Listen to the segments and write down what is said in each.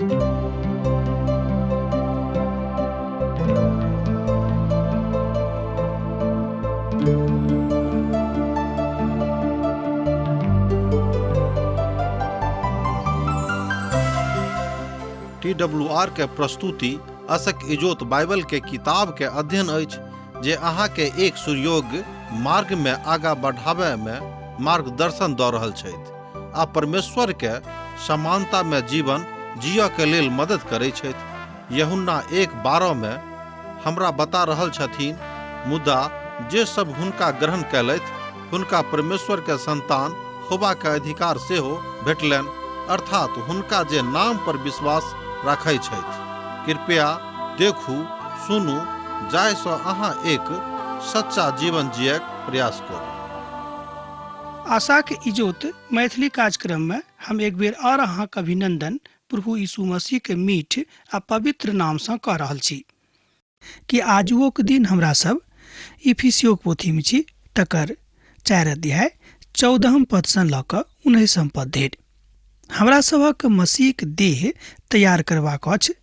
T W R के प्रस्तुति असक इजोत बाइबल के किताब के अध्ययन अछि जे अहाँ के एक सुयोग्य मार्ग में आगा बढ़ाबय में मार्गदर्शन दऽ रहल छथि आ परमेश्वर के समानता में जीवन जियऽ के लेल मदद करै छथि। यूहन्ना 1:12 में हमरा बता रहल छथिन, मुदा जे सब हुनका ग्रहण कयलथि हुनका परमेश्वर के संतान होबा के अधिकार सेहो भेटलनि, अर्थात हुनका जे नाम पर विश्वास राखै छथि। कृपया देखू, सुनू, जाहि सँ अहाँ एक सच्चा जीवन जियक प्रयास करू। आशाक इजोत मैथिली कार्यक्रम में हम एक बेर और अहाँक अभिनंदन प्रभु यीशु मसीह के मीठ आ पवित्र नाम सँ कऽ रहल छी कि आजुओक दिन हमरा सब इफिसियोक पोथीमे छी, तकर 4 अध्याय 14 पदसँ लऽ कऽ 19 पद धरि। हमरा सभक मसीहक देह तैयार करबाक अछि,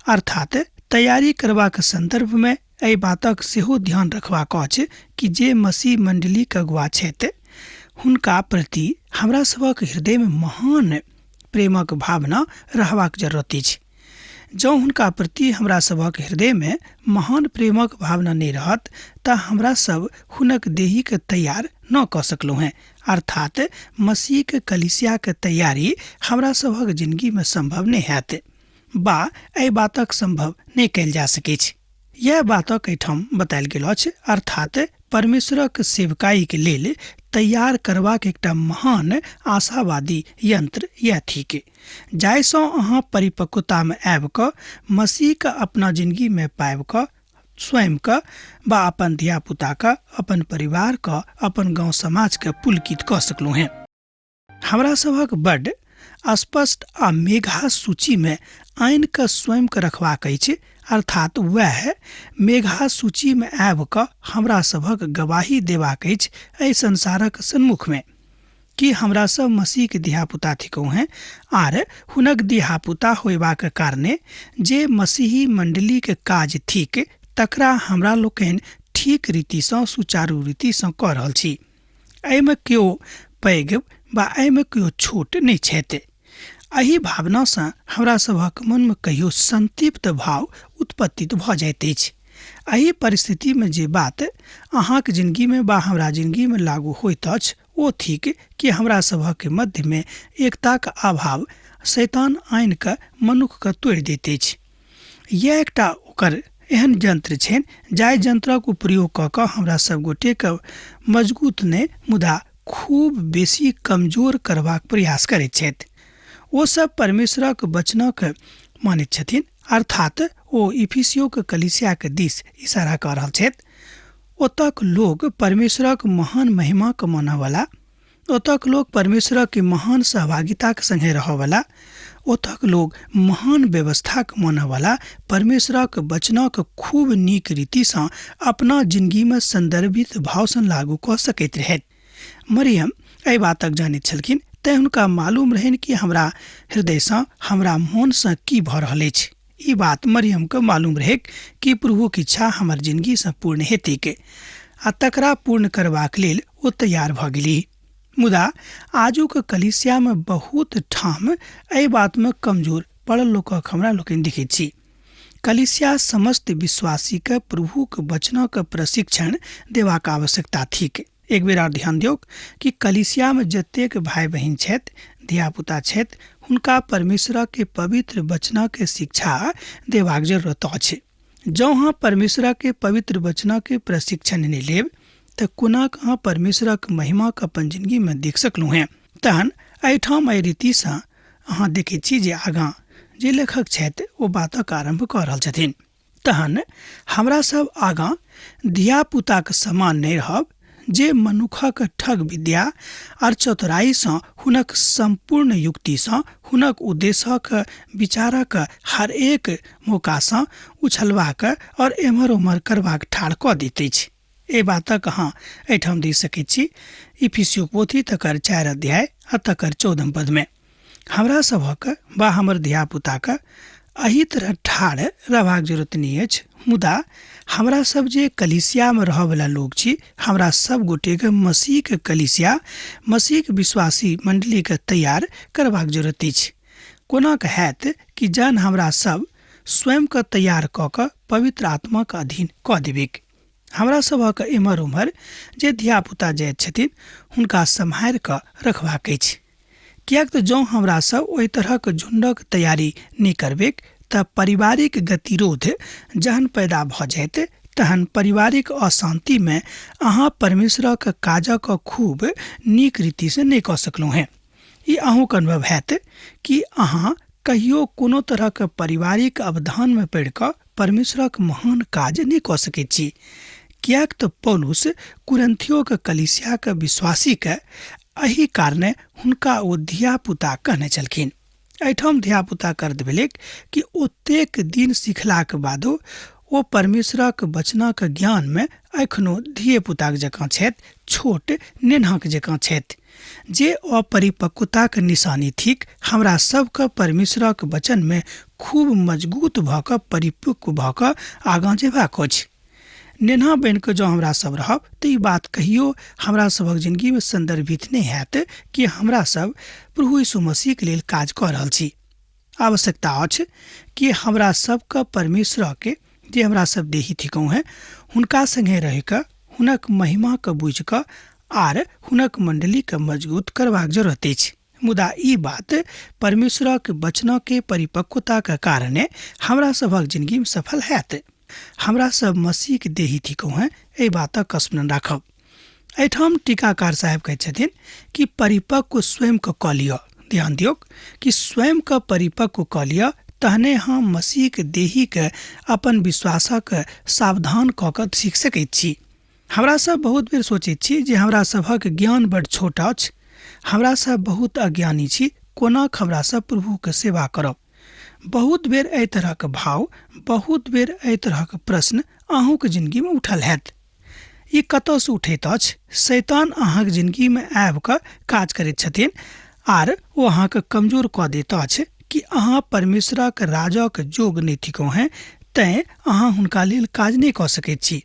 अर्थात तैयारी करबाक सन्दर्भमे एहि बातक सेहो ध्यान रखबाक अछि कि जे मसीह मण्डलीक अगुआ छथि हुनका प्रति हमरा सभक हृदयमे महान प्रेमक भावना रहबाक जरूरत अछि। जँ हुनका प्रति हमरा सभक हृदयमे महान प्रेमक भावना नहि रहत तऽ हमरा सब हुनक देहीके तैयार न कऽ सकलहुँ हेँ, अर्थात मसीहके कलीसियाके तैयारी हमरा सभक जिनगीमे सम्भव नहि हैत बा एहि बातक सम्भव नहि कयल जा सकैछ। यैह बातक एहिठाम बतायल गेल अछि, अर्थात परमेश्वरक सेवकाईके लेल तैयार करबाक एकटा महान आशावादी यंत्र यैह थिक, जाहिसँ अहाँ परिपक्वतामे आबि कऽ मसीहके अपना जिनगीमे पाबि कऽ स्वयंके बा अपन धियापुताके, अपन परिवारके, अपन गाँव समाजके पुलकित कऽ सकलहुँ हेँ। हमरा सभक बड्ड स्पष्ट आ मेघा सूचीमे आनि कऽ स्वयंके रखबाक अछि, अर्थात वएह मेघा सूचीमे आबि कऽ हमरा सभक गवाही देबाक अछि एहि संसारक सन्मुखमे कि हमरा सब मसीहके धियापुता थिकहुँ हेँ, आर हुनक धियापुता होयबाक कारणे जे मसीही मण्डलीक काज थिक तकरा हमरा लोकनि ठीक रीतिसँ सुचारू रीतिसँ कऽ रहल छी। एहिमे केओ पैघ वा एहिमे केओ छोट नहि छथि। एहि भावनासँ हमरा सभक मनमे कहियो संतृप्त भाव उत्पत्तित भऽ जाइत अछि। एहि परिस्थितिमे जे बात अहाँक जिनगीमे वा हमरा जिनगीमे लागू होइत अछि ओ थिक कि हमरा सभक मध्यमे एकताक अभाव शैतान आनि कऽ मनुक्खकेँ तोड़ि दैत अछि। इएह एकटा ओकर एहन यंत्र छनि जाहि यंत्रक उपयोग कऽ कऽ हमरा सब गोटेके मजगूत नहि मुदा खूब बेसी कमजोर करबाक प्रयास करैत छथि। ओ सब परमेश्वरक वचनक मानैत छथिन, अर्थात ओ इफिसियोक कलीसियाक दिस इशारा कऽ रहल छथि। ओतक लोक परमेश्वरक महान महिमाक मानऽवला, ओतक लोक परमेश्वरक महान सहभागिताक संगे रहऽवला, ओतक लोक महान व्यवस्थाक मानऽवला, परमेश्वरक वचनक खूब नीक रीतिसँ अपना जिनगीमे सन्दर्भित भावसँ लागू कऽ सकैत रहथि। मरियम एहि बातक जानैत छलखिन, तेँ हुनका मालूम रहनि कि हमरा हृदयसँ, हमरा मोनसँ की भऽ रहल अछि। ई बात मरियमके मालूम रहैक कि प्रभुक इच्छा हमर जिनगीसँ पूर्ण हेतैक आ तकरा पूर्ण करबाक लेल ओ तैयार भऽ गेलीह। मुदा आजुक कलीसियामे बहुत ठाम एहि बातमे कमजोर पड़ल लोकक हमरा लोकनि देखैत छी। कलीसिया समस्त विश्वासीके प्रभुक वचनक प्रशिक्षण देबाक आवश्यकता थिक। एक बेर आर ध्यान दियौक कि कलीसियामे जतेक भाय बहिन छथि, धियापुता छथि, हुनका परमेश्वरक पवित्र वचनक शिक्षा देबाक जरूरत अछि। जँ अहाँ परमेश्वरक पवित्र वचनक प्रशिक्षण नहि लेब तऽ कोना कऽ अहाँ परमेश्वरक महिमाक अपन जिनगीमे देख सकलहुँ हेँ। तहन एहिठाम एहि रीतिसँ अहाँ देखैत छी जे आगाँ जे लेखक छथि ओ बातक आरम्भ कऽ रहल छथिन। तहन हमरा सब आगाँ धियापुताक समान नहि रहब जे मनुखक ठग विद्या आर चतुराईसँ हुनक सम्पूर्ण युक्तिसँ हुनक उद्देश्यक विचारक हर एक मौकासँ उछलबाक और एम्हर ओम्हर करबाक ठाढ़ कऽ दैत अछि। एहि बातक अहाँ एहिठाम देख सकैत छी इफिसियोक पोथी तकर 4 अध्याय आ तकर 14 पदमे। हमरा सभक वा हमर धियापुताके एहि तरह ठाढ़ रहबाक जरूरत नहि अछि, मुदा हमरा सब जे कलीसियामे रहयवला लोक छी, हमरा सब गोटेके मसीहके कलीसिया, मसीहके विश्वासी मण्डलीके तैयार करबाक जरूरत अछि। कोना कऽ हैत कि जहन हमरा सब स्वयंके तैयार कऽ कऽ पवित्र आत्माके अधीन कऽ देबैक। हमरा सभक एम्हर ओम्हर जे धियापुता जाइत छथिन हुनका सम्हारि कऽ रखबाक अछि, किएक तऽ जँ हमरा सब ओहि तरहक झुण्डक तैयारी नहि करबैक तऽ पारिवारिक गतिरोध जहन पैदा भऽ जायत तहन पारिवारिक अशान्तिमे अहाँ परमेश्वरक काजक खूब नीक रीतिसँ नहि कऽ सकलहुँ हेँ। ई अहूँके अनुभव हैत कि अहाँ कहियो कोनो तरहक पारिवारिक अवधानमे पड़ि कऽ परमेश्वरक महान काज नहि कऽ सकैत छी, किएक तऽ पौलुस कुरिन्थियोक कलीसियाक विश्वासीके एहि कारणे हुनका ओ धियापुता कहने छलखिन। एहिठाम धियापुताक अर्थ भेलैक कि ओतेक दिन सिखलाक बादो ओ परमेश्वरक वचनक ज्ञानमे एखनो धियेपुताक जकाँ छथि, छोट नेन्हाक जकाँ छथि, जे अपरिपक्वताक निशानी थिक। हमरा सबके परमेश्वरक वचनमे खूब मजगूत भऽ कऽ परिपक्व भऽ कऽ आगाँ जेबाक अछि। नेन्हा बनि कऽ जँ हमरा सब रहब तऽ ई बात कहियो हमरा सभक जिनगीमे सन्दर्भित नहि हैत कि हमरा सब प्रभु यीशु मसीहके लेल काज कऽ रहल छी। आवश्यकता अछि कि हमरा सबके परमेश्वरके जे हमरा सब देही थिकहुँ हेँ हुनका सङ्गे रहि कऽ हुनक महिमाके बुझि कऽ आर हुनक मण्डलीके मजगूत करबाक जरूरत अछि। मुदा ई बात परमेश्वरक वचनके परिपक्वताके कारणे हमरा सभक जिनगीमे सफल हैत। हमरा सब मसीहके देही थिकहुँ हेँ, एहि बातक स्मरण राखब। एहिठाम टीकाकार साहेब कहै छथिन कि परिपक्व स्वयंके कऽ लिअ। ध्यान दियौक कि स्वयंके परिपक्व कऽ लिअ तहने हम मसीहके देहीके अपन विश्वासक सावधान कऽ कऽ सीख सकैत छी। हमरा सब बहुत बेर सोचैत छी जे हमरा सभक ज्ञान बड छोट अछि, हमरा सब बहुत अज्ञानी छी, कोना हमरा सब प्रभुके सेवा करब। बहुत बेर एहि तरहक भाव, बहुत बेर एहि तरहक प्रश्न अहूँके जिनगीमे उठल हैत। ई कतऽसँ उठैत अछि? शैतान अहाँक जिनगीमे आबि कऽ काज करैत छथिन आर ओ अहाँके कमजोर कऽ दैत अछि कि अहाँ परमेश्वरक राजक जोग नहि थिकहुँ हेँ, तैँ अहाँ हुनका लेल काज नहि कऽ सकैत छी।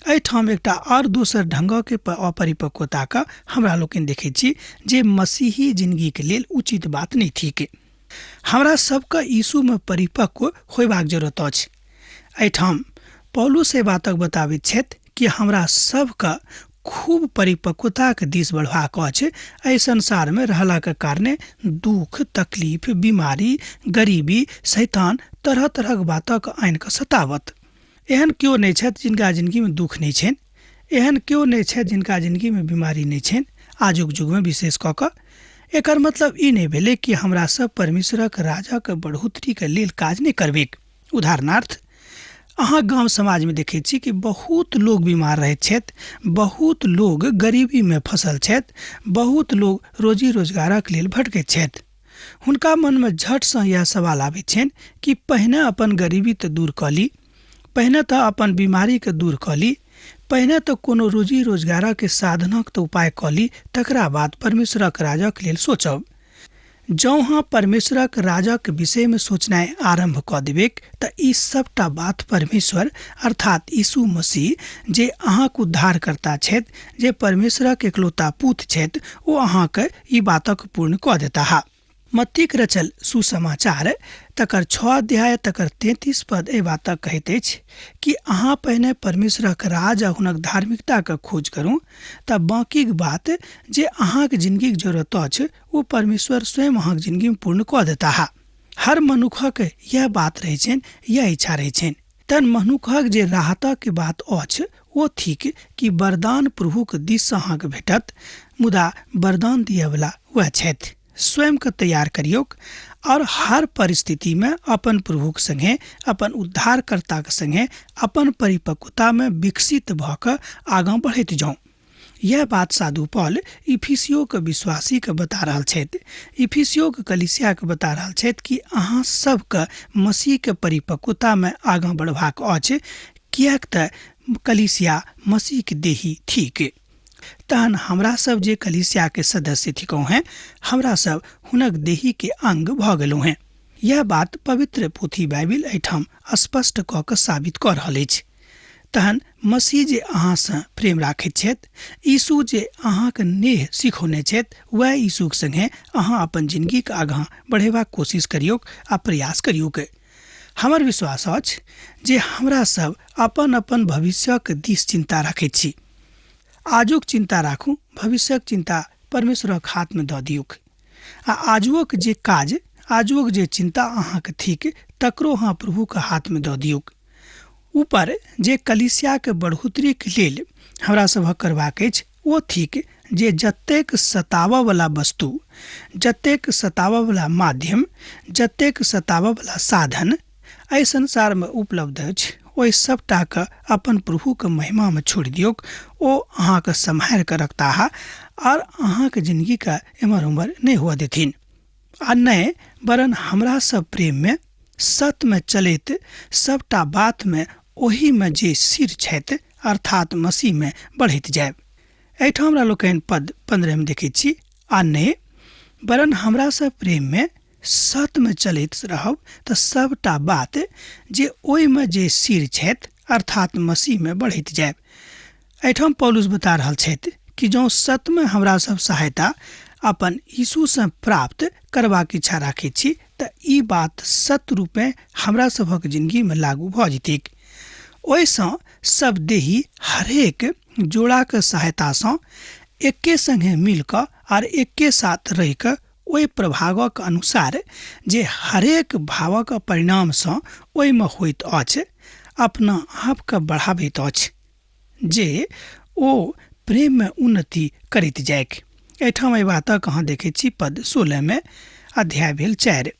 एहिठाम एकटा आर दोसर ढङ्गके अपरिपक्वताके हमरा लोकनि देखैत छी जे मसीही जिनगीके लेल उचित बात नहि थिक। हमरा सबके यीशुमे परिपक्व होयबाक जरूरत अछि। एहिठाम पौलुस एहि बातक बताबैत छथि कि हमरा सबके खूब परिपक्वताक दिस बढ़बाक अछि। एहि संसारमे रहलाक कारणे दुख, तकलीफ, बीमारी, गरीबी, शैतान तरह तरहक बातक आनि कऽ सतावत। एहन केओ नहि छथि जिनका जिनगीमे दुख नहि छनि, एहन केओ नहि छथि जिनका जिनगीमे बीमारी नहि छनि आजुक युगमे विशेष कऽ कऽ। एकर मतलब ई नहि भेलै कि हमरा सब परमेश्वरक राजक बढ़ोतरीके लेल काज नहि करबैक। उदाहरणार्थ अहाँ गाम समाजमे देखै छी कि बहुत लोग बीमार रहैत छथि, बहुत लोग गरीबीमे फँसल छथि, बहुत लोग रोजी रोजगारक लेल भटकैत छथि। हुनका मनमे झटसँ इएह सवाल आबैत छनि कि पहिने अपन गरीबी तऽ दूर कऽ ली, पहिने तऽ अपन बीमारीके दूर कऽ ली, पहिने तऽ कोनो रोजी रोजगारक साधनक तऽ उपाय कऽ ली, तकरा बाद परमेश्वरक राजक लेल सोचब। जँ अहाँ परमेश्वरक राजक विषयमे सोचनाइ आरम्भ कऽ देबैक तऽ ई सबटा बात परमेश्वर अर्थात यीशु मसीह जे अहाँक उद्धारकर्ता छथि, जे परमेश्वरक एकलौता पुत छथि, ओ अहाँके ई बातक पूर्ण कऽ देताह। मत्तीक रचल सुसमाचार तकर 6 अध्याय तकर 33 पद एहि बातक कहैत अछि कि अहाँ पहिने परमेश्वरक राज आ हुनक धार्मिकताके खोज करू, तऽ बाँकीक बात जे अहाँक जिनगीक जरूरत अछि ओ परमेश्वर स्वयं अहाँक जिनगीमे पूर्ण कऽ देताह। हर मनुखक यह बात रहै छनि, यह इच्छा रहै छनि। तहन मनुखक जे राहतक बात अछि ओ थिक कि वरदान प्रभुक दिससँ अहाँके भेटत, मुदा वरदान दियवला वएह छथि। स्वयंके तैयार करियौक और हर परिस्थितिमे अपन प्रभुक संगे, अपन उद्धारकर्ताक संगे अपन परिपक्वतामे विकसित भऽ कऽ आगाँ बढ़ैत जाउ। यह बात साधु पॉल इफिसियोक विश्वासीके बता रहल छथि, इफिसियोक कलीसियाके बता रहल छथि कि अहाँ सबके मसीहके परिपक्वतामे आगाँ बढ़बाक अछि, किएक तऽ कलीसिया मसीहके देही थिक। तहन हमरा सब जे कलीसिया के सदस्य थिकहुँ हैं, हमरा सब हुनक देही के अंग भऽ गेलहुँ हैं। यह बात पवित्र पोथी बाइबिल एहिठाम स्पष्ट कऽ कऽ साबित कऽ रहल अछि। तहन मसीह जे अहाँसँ प्रेम राखैत छथि, यीशु जे अहाँके नेह सिखौने छथि, वएह यीशुक संगे अहाँ अपन जिनगीके आगाँ बढ़ेबाक कोशिश करियौक आ प्रयास करियौक। हमर विश्वास अछि जे हमरा सब अपन अपन भविष्यक दिस चिन्ता राखैत छी। आजुक चिन्ता राखू, भविष्यक चिन्ता परमेश्वरक हाथमे दऽ दियौक। आ आजुओक जे काज, आजुओक जे चिन्ता अहाँके थिक, तकरो अहाँ प्रभुके हाथमे दऽ दियौक। ऊपर जे कलीसियाके बढ़ोतरीके लेल हमरा सभक करबाक अछि ओ थिक जे जतेक सताबऽवला वस्तु, जतेक सताबऽवला माध्यम, जतेक सताबऽवला साधन एहि संसारमे उपलब्ध अछि, ओहि सबटाके अपन प्रभुके महिमामे छोड़ि दियौक। ओ अहाँके सम्हारि कऽ रखताह आर अहाँके जिनगीके एम्हर ओम्हर नहि हुअ देथिन। आ नहि वरन हमरा सब प्रेममे सतमे चलैत सबटा बातमे ओहिमे जे सिर छथि अर्थात मसीहमे बढ़ैत जायब। एहिठाम हमरा लोकनि पद 15 देखैत छी, आ नहि वरन हमरा सब प्रेममे सतमे चलैत रहब तऽ सबटा बात जे ओहिमे जे सिर छथि अर्थात मसीहमे बढ़ैत जायब। एहिठाम पौलुस बता रहल छथि कि जँ सतमे हमरा सब सहायता अपन यीशुसँ प्राप्त करबाक इच्छा राखैत छी तऽ ई बात सत रूपेँ हमरा सभक जिनगीमे लागू भऽ जेतैक। ओहिसँ सब देही हरेक जोड़ाक सहायतासँ एके संगे मिल कऽ आर एके साथ रहि कऽ ओहि प्रभावक अनुसार जे हरेक भावक परिणामसँ ओहिमे होइत अछि अपना आपके बढ़ाबैत अछि जे ओ प्रेममे उन्नति करैत जाइक। एहिठाम एहि बातक अहाँ देखैत छी पद 16 अध्याय भेल 4।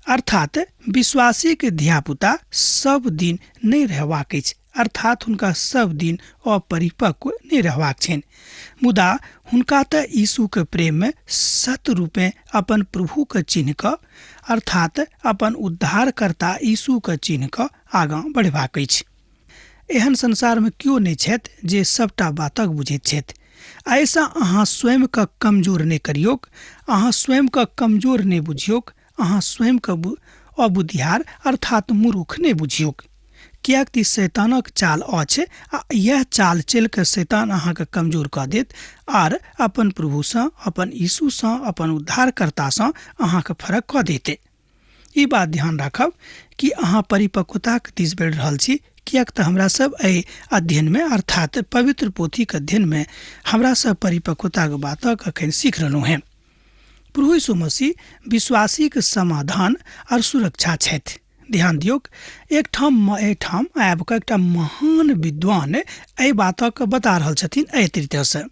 अर्थात विश्वासीके धियापुता सब दिन नहि रहबाक अछि, अर्थात हुनका सब दिन अपरिपक्व नहि रहबाक छनि, मुदा हुनका तऽ यीशुके प्रेममे सत रूपेँ अपन प्रभुके चिन्ह कऽ अर्थात अपन उद्धारकर्ता यीशुके चिन्ह कऽ आगाँ बढ़बाक अछि। एहन संसारमे केओ नहि छथि जे सबटा बातक बुझैत छथि। एहिसँ अहाँ स्वयंके कमजोर नहि करियौक, अहाँ स्वयंके कमजोर नहि बुझियौक, अहाँ स्वयंके अबुद्धियार अर्थात मूर्ख नहि बुझियौक, किएक तऽ शैतानक चाल अछि आ इएह चाल चलि कऽ शैतान अहाँके कमजोर कऽ देत आर अपन प्रभुसँ, अपन यीशुसँ, अपन उद्धारकर्तासँ अहाँके फरक कऽ देत। ई बात ध्यान राखब कि अहाँ परिपक्वताक दिस बढ़ि रहल छी, किएक तऽ हमरा सब एहि अध्ययनमे अर्थात पवित्र पोथीक अध्ययनमे हमरा सब परिपक्वताक बातक अखन सीख रहलहुँ हेँ। प्रभु यीशु मसीह विश्वासीक समाधान और सुरक्षा छथि। ध्यान दियौक, एकठाम एहिठाम आबि कऽ एकटा महान विद्वान एहि बातक बता रहल छथिन एहि तरीकासँ।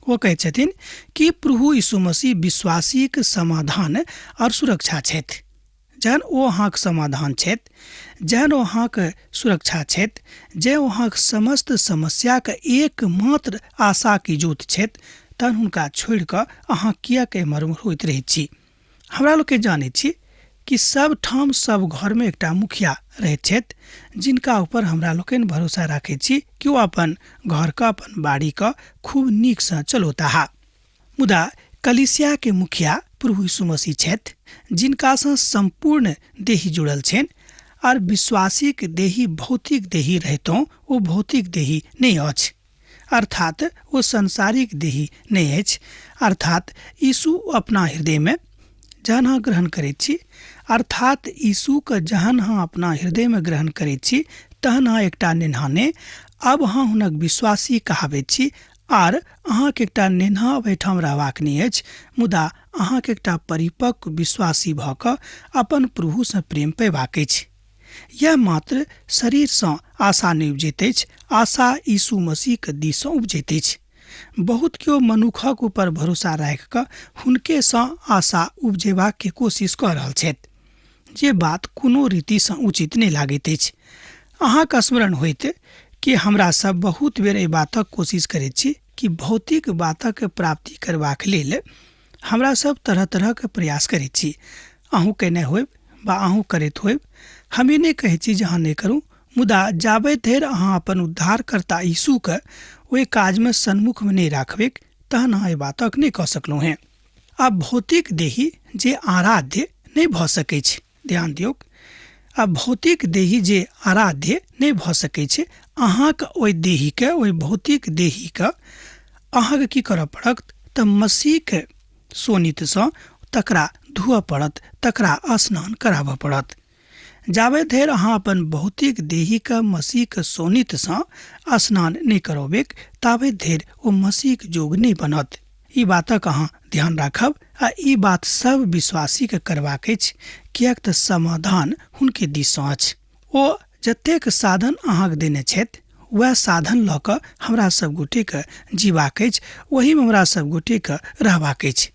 ओ कहै छथिन कि प्रभु यीशु मसीह विश्वासीक समाधान और सुरक्षा छथि। जहन ओ अहाँक समाधान छथि, जहन ओ अहाँक सुरक्षा छथि, जे ओ अहाँक समस्त समस्याक एकमात्र आशाक इजोत छथि, तहन हुनका छोड़ि कऽ अहाँ किएक एम्हर ओम्हर होइत रहैत छी? हमरा लोकनि जानैत छी कि सब ठाम सब घरमे एकटा मुखिया रहैत छथि जिनका ऊपर हमरा लोकनि भरोसा राखैत छी कि ओ अपन घरके, अपन बाड़ीके खूब नीकसँ चलौताह। मुदा कलीसियाके मुखिया प्रभु यीशु मसीह छथि जिनकासँ सम्पूर्ण देही जुड़ल छनि आर विश्वासीक देही भौतिक देही रहितहुँ ओ भौतिक देही नहि अछि, अर्थात ओ सांसारिक देही नहि अछि। अर्थात यीशु अपना हृदयमे जहन अहाँ ग्रहण करैत छी, अर्थात यीशुके जहन अहाँ अपना हृदयमे ग्रहण करैत छी तहन अहाँ एकटा नेन्हा नहि, आब अहाँ हुनक विश्वासी कहाबैत छी आर अहाँके एकटा नेन्हा एहिठाम रहबाक नहि अछि, मुदा अहाँके एकटा परिपक्व विश्वासी भऽ कऽ अपन प्रभुसँ प्रेम पेबाक अछि। यह मात्र शरीरसँ आशा नहि उपजैत अछि, आशा यीशु मसीहके दिससँ उपजैत अछि। बहुत केओ मनुखक ऊपर भरोसा राखि कऽ हुनकेसँ आशा उपजेबाक कोशिश कऽ रहल छथि, जे बात कोनो रीतिसँ उचित नहि लागैत अछि। अहाँके स्मरण होइत कि हमरा सब बहुत बेर एहि बातक कोशिश करैत छी कि भौतिक बातक प्राप्ति करबाक लेल हमरा सब तरह तरहके प्रयास करैत छी। अहूँ केने होयब वा अहूँ करैत होयब, हम ई नहि कहै छी जे अहाँ नहि करू, मुदा जाबे धरि अहाँ अपन उद्धारकर्ता यीशुके ओहि काजमे सन्मुखमे नहि राखबैक तहन अहाँ एहि बातक नहि कऽ सकलहुँ हेँ। आ भौतिक देही जे आराध्य नहि भऽ सकैछ, ध्यान दियौक, आ भौतिक देही जे आराध्य नहि भऽ सकैछ, अहाँके ओहि देहीके, ओहि भौतिक देहीके अहाँके की करऽ पड़त तऽ मसीहके शोणितसँ तकरा धुअ पड़त, तकरा स्नान कराबऽ पड़त। जाबे धरि अहाँ अपन भौतिक देहीके मसीहके शोणितसँ स्नान नहि करौबेक ताबे धरि ओ मसीहक जोग नहि बनत। ई बातक अहाँ ध्यान राखब आ ई बात सब विश्वासीके करबाक अछि, किएक तऽ समाधान हुनके दिससँ अछि। ओ जतेक साधन अहाँके देने छथि वएह साधन लऽ कऽ हमरा सब गोटेके जीबाक अछि, ओहीमे हमरा सब गोटेके रहबाक अछि।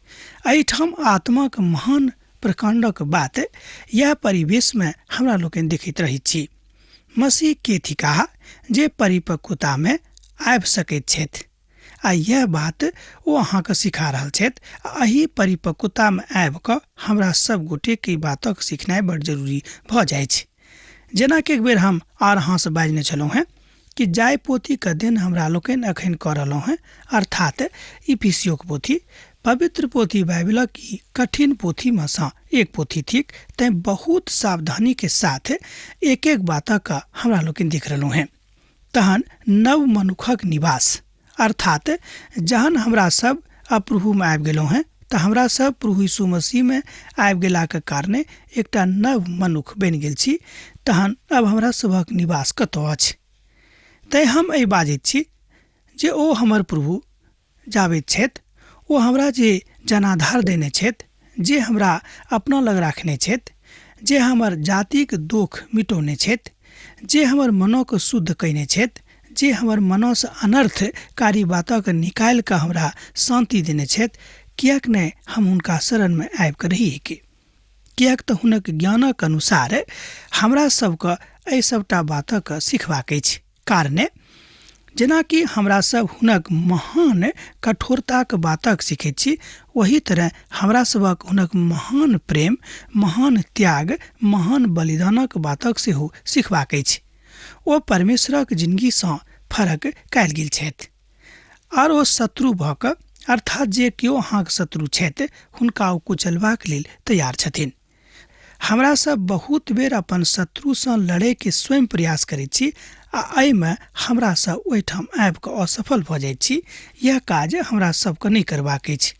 एहिठाम आत्माक महान प्रकाण्डक बात इएह परिवेशमे हमरा लोकनि देखैत रहैत छी। मसीह के थिकाह जे परिपक्वतामे आबि सकैत छथि आ इएह बात ओ अहाँके सिखा रहल छथि। आ एहि परिपक्वतामे आबि कऽ हमरा सब गोटेके ई बातक सिखनाइ बड्ड जरूरी भऽ जाइ छै। जेनाकि एक बेर हम आर अहाँसँ बाजने छलहुँ हेँ कि जाहि पोथीके अध्ययन हमरा लोकनि एखन कऽ रहलहुँ हेँ, अर्थात इफिसियोक पोथी, पवित्र पोथी बाइबिलक ई कठिन पोथीमे सँ एक पोथी थिक, तैँ बहुत सावधानीके साथ एक एक बातक हमरा लोकनि देख रहलहुँ हेँ। तहन नव मनुखक निवास, अर्थात जहन हमरा सब अब प्रभुमे आबि गेलहुँ हेँ तऽ हमरा सब प्रभु यीशु मसीहमे आबि गेलाके कारणे एकटा नव मनुख बनि गेल छी, तहन अब हमरा सभक निवास कतऽ अछि? तैँ हम एहि बाजैत छी जे ओ हमर प्रभु जाबैत छथि, ओ हमरा जे जनाधार देने छथि, जे हमरा अपना लग राखने छथि, जे हमर जातिक दोख मिटौने छथि, जे हमर मनोके शुद्ध कयने छथि, जे हमर मनोसँ अनर्थकारी बातक निकालि कऽ हमरा शान्ति देने छथि, किएक नहि हम हुनका शरणमे आबि कऽ रही के? किएक तऽ हुनक ज्ञानक अनुसार हमरा सबके एहि सबटा बातक सिखबाक अछि। कारणे जेनाकि हमरा सब हुनक महान कठोरताक बातक सिखैत छी, ओही तरह हमरा सभक हुनक महान प्रेम, महान त्याग, महान बलिदानक बातक सेहो सिखबाक अछि। ओ परमेश्वरक जिनगीसँ फरक कयल गेल छथि। आर ओ शत्रु भऽ कऽ, अर्थात जे केओ अहाँक शत्रु छथि, हुनका ओ कुचलबाक लेल तैयार छथिन। हमरा सब बहुत बेर अपन शत्रुसँ लड़ैके स्वयं प्रयास करैत छी आ एहिमे हमरा सब ओहिठाम आबि कऽ असफल भऽ जाइत छी। इएह काज हमरा सबके नहि करबाक अछि।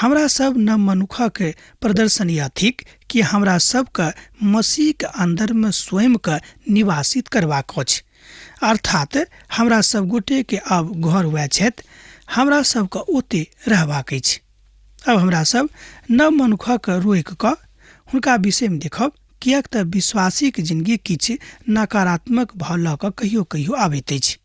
हमरा सब न मनुखक प्रदर्शन यह थिक कि हमरा सबके मसीहके अन्दरमे स्वयंके निवासित करबाक अछि। अर्थात हमरा सब गोटेके अब घर वएह छथि, हमरा सबके ओते रहबाक अछि। अब हमरा सब नव मनुखक रोकि कऽ हुनका विषयमे देखब, किएक तऽ विश्वासीक जिनगी किछु नकारात्मक भाव लऽ कऽ कहियो कहियो आबैत अछि।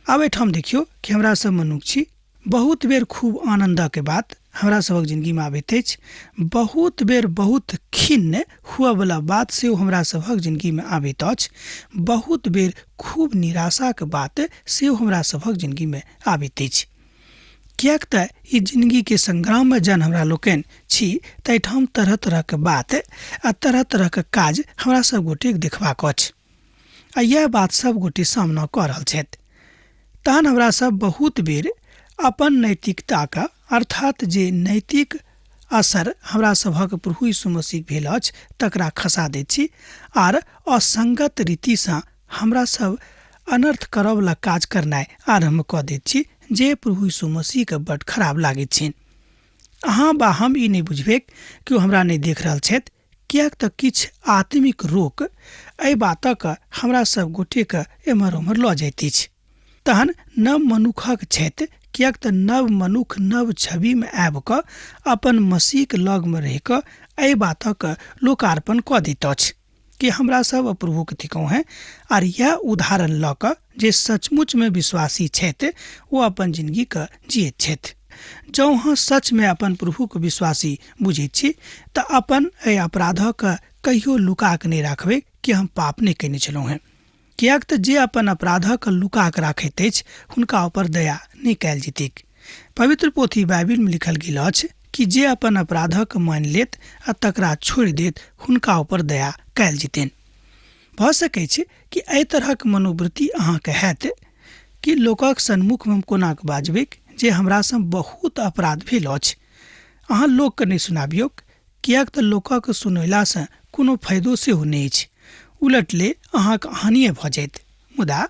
आब एहिठाम देखियौ कि हमरा सब मनुख छी, बहुत बेर खूब आनन्दक बात हमरा सबक जिनगीमे आबैत अछि, बहुत बेर बहुत खिन्न हुअवला बात सेहो हमरा सबहक जिनगीमे आबैत अछि, बहुत बेर खूब निराशाक बात सेहो हमरा सबहक जिनगीमे आबैत अछि। किएक तऽ ई जिनगीके संग्राममे जहन हमरा लोकनि छी ताहिठाम तरह तरहके बात आ तरह तरहके काज हमरा सब गोटेके देखबाक अछि आ इएह बात सब गोटे सामना कऽ रहल छथि। तहन हमरा सब बहुत बेर अपन नैतिकताके, अर्थात जे नैतिक असर हमरा सभक प्रभु यीशु मसीह भेल अछि तकरा खसा दैत छी आर असंगत रीतिसँ हमरा सब अनर्थ करऽवला काज करनाइ आरम्भ कऽ दैत छी जे प्रभु यीशु मसीहके बड्ड खराब लागैत छनि। अहाँ बा हम ई नहि बुझबैक कि ओ हमरा नहि देख रहल छथि, किएक तऽ किछु आत्मिक रोक एहि बातक हमरा सब गोटेके एम्हर ओम्हर लऽ जाइत अछि। तहन नव मनुखक छथि, किएक तऽ नव मनुख नव छविमे आबि कऽ अपन मसीहके लगमे रहि कऽ एहि बातक लोकार्पण कऽ दैत अछि कि हमरा सब प्रभुके थिकहुँ हेँ। आर इएह उदाहरण लऽ कऽ जे सचमुचमे विश्वासी छथि ओ अपन जिनगीके जियैत छथि। जँ अहाँ सचमे अपन प्रभुके विश्वासी बुझैत छी तऽ अपन एहि अपराधक कहियो लुका कऽ नहि राखबै कि हम पाप नहि कयने छलहुँ हेँ, किएक तऽ जे अपन अपराधक लुका कऽ राखैत अछि हुनका ऊपर दया नहि कयल जेतैक। पवित्र पोथी बाइबिलमे लिखल गेल अछि कि जे अपन अपराधक मानि लेत आ तकरा छोड़ि देत हुनका ऊपर दया कयल जेतनि। भऽ सकैत कि एहि तरहक मनोवृत्ति अहाँके हैत कि लोकक सन्मुखमे हम कोना कऽ बाजबैक जे हमरासँ बहुत अपराध भेल अछि। अहाँ लोकके नहि सुनाबियौक, किएक तऽ लोकक सुनयलासँ कोनो फायदो सेहो नहि अछि, उलटले अहाँक हानिये भऽ जायत। मुदा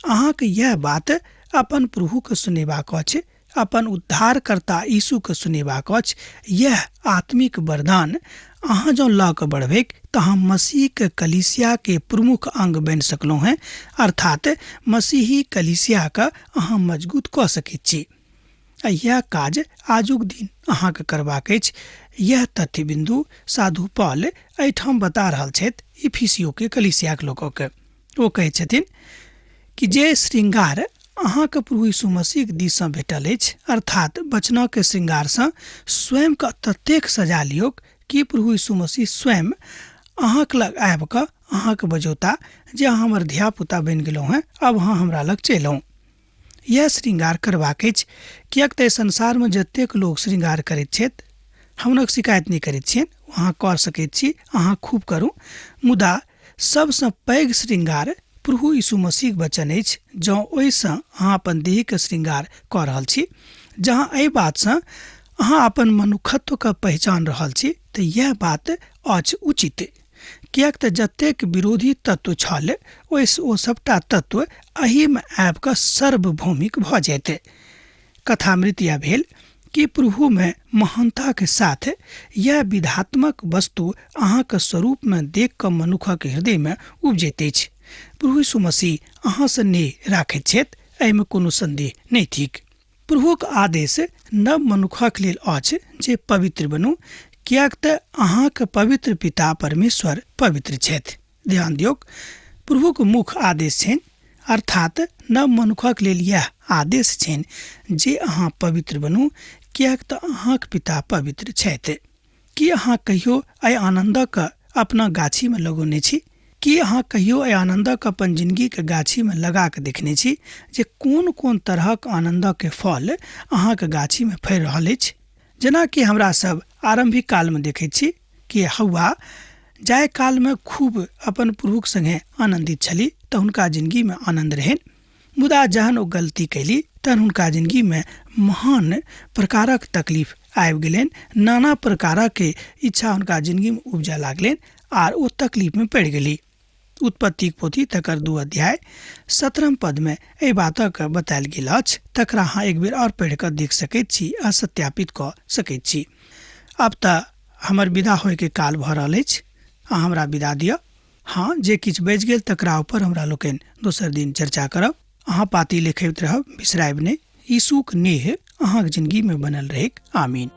अहाँके इएह बात अपन प्रभुके सुनेबाक अछि, अपन उद्धारकर्ता यीशुके सुनेबाक अछि। इएह आत्मिक वरदान अहाँ जँ लऽ कऽ बढ़बैक तऽ अहाँ मसीहके कलीसियाके प्रमुख अंग बनि सकलहुँ हेँ, अर्थात मसीही कलीसियाके अहाँ मजगूत कऽ सकैत छी। आ इएह काज आजुक दिन अहाँके करबाक अछि। इएह तथ्य बिन्दु साधु पॉल एहिठाम बता रहल छथि इफिसियोके कलीसियाके लोकके। ओ कहै छथिन कि जे श्रृंगार अहाँके प्रभु यीशु मसीहके दिससँ भेटल अछि, अर्थात वचनके श्रृंगारसँ स्वयंके ततेक सजा लियौक कि प्रभु यीशु मसीह स्वयं अहाँके लग आबि कऽ अहाँके बजौता जे अहाँ हमर धियापुता बनि गेलहुँ हेँ, आब अहाँ हमरा लग चलि आउ। इएह श्रृंगार करबाक अछि, किएक तऽ एहि संसारमे जतेक लोक श्रृंगार करैत छथि हम हुनक शिकायत नहि करैत छियनि, अहाँ कऽ सकैत छी, अहाँ खूब करू, मुदा सबसँ पैघ श्रृंगार प्रभु यीशु मसीहक वचन अछि। जँ ओहिसँ अहाँ अपन देहके श्रृंगार कऽ रहल छी, जहाँ एहि बातसँ अहाँ अपन मनुखत्वके पहिचान रहल छी, तऽ इएह बात अछि उचित, किएक तऽ जतेक विरोधी तत्व छल ओहिसँ ओ सभटा तत्व एहिमे आबि कऽ सर्वभौमिक भऽ जायत। कथामृत यह भेल कि प्रभुमे महानताके साथ यह विधात्मक वस्तु अहाँके स्वरूपमे देख कऽ मनुखक हृदयमे उपजैत अछि। प्रभु यीशु मसीह अहाँसँ नेह राखैत छथि, एहिमे कोनो सन्देह नहि थिक। प्रभुक आदेश नव मनुखक लेल अछि जे पवित्र बनू, किएक तऽ अहाँक पवित्र पिता परमेश्वर पवित्र छथि। ध्यान दियौक, प्रभुक मुख्य आदेश छनि, अर्थात नव मनुखक लेल यैह आदेश छनि जे अहाँ पवित्र बनू, किएक तऽ अहाँक पिता पवित्र छथि। की अहाँ कहियो एहि आनन्दक अपना गाछीमे लगौने छी? की अहाँ कहियो एहि आनन्दक अपन जिनगीक गाछीमे लगा कऽ देखने छी जे कोन-कोन तरहक आनन्दक फल अहाँक गाछीमे फड़ि रहल अछि? जेना कि हमरा सब आरम्भिक कालमे देखैत छी कि हौआ जाहि कालमे खूब अपन प्रभुक संगे आनन्दित छली तऽ हुनका जिनगीमे आनन्द रहनि, मुदा जहन ओ गलती कयली तहन हुनका जिनगीमे महान प्रकारक तकलीफ आबि गेलनि, नाना प्रकारक इच्छा हुनका जिनगीमे उपजऽ लागलनि आर ओ तकलीफमे पड़ि गेली। उत्पत्तिक पोथी तकर 2 अध्याय 17 पदमे एहि बातक बतायल गेल अछि, तकरा अहाँ एक बेर आओर पढ़ि कऽ देख सकैत छी आ सत्यापित कऽ सकैत छी। आब तऽ हमर विदा होइके काल भऽ रहल अछि, अहाँ हमरा विदा दिअ। हँ, जे किछु बचि गेल तकरा ऊपर हमरा लोकनि दोसर दिन चर्चा करब। अहाँ पाती लिखैत रहब, बिसरायब नहि। यीशुक नेह अहाँक जिंदगी में बनल रहैक। आमीन।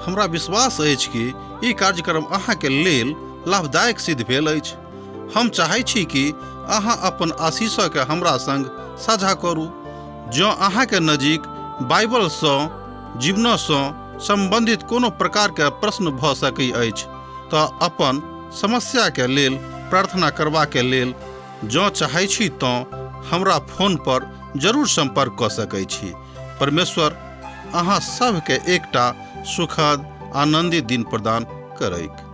हमरा विश्वास अछि कि ई कार्यक्रम अहाँके लेल लाभदायक सिद्ध भेल अछि। हम चाहै छी कि अहाँ अपन आशीषके हमरा संग साझा करू। जँ अहाँके नजीक बाइबलसँ जीवनसँ सम्बन्धित कोनो प्रकारके प्रश्न भऽ सकै अछि तऽ अपन समस्याके लेल प्रार्थना करबाके लेल जँ चाहै छी तँ हमरा फोन पर जरूर सम्पर्क कऽ सकै छी। परमेश्वर अहाँ सभके एकटा सुखद आनन्दित दिन प्रदान करैक।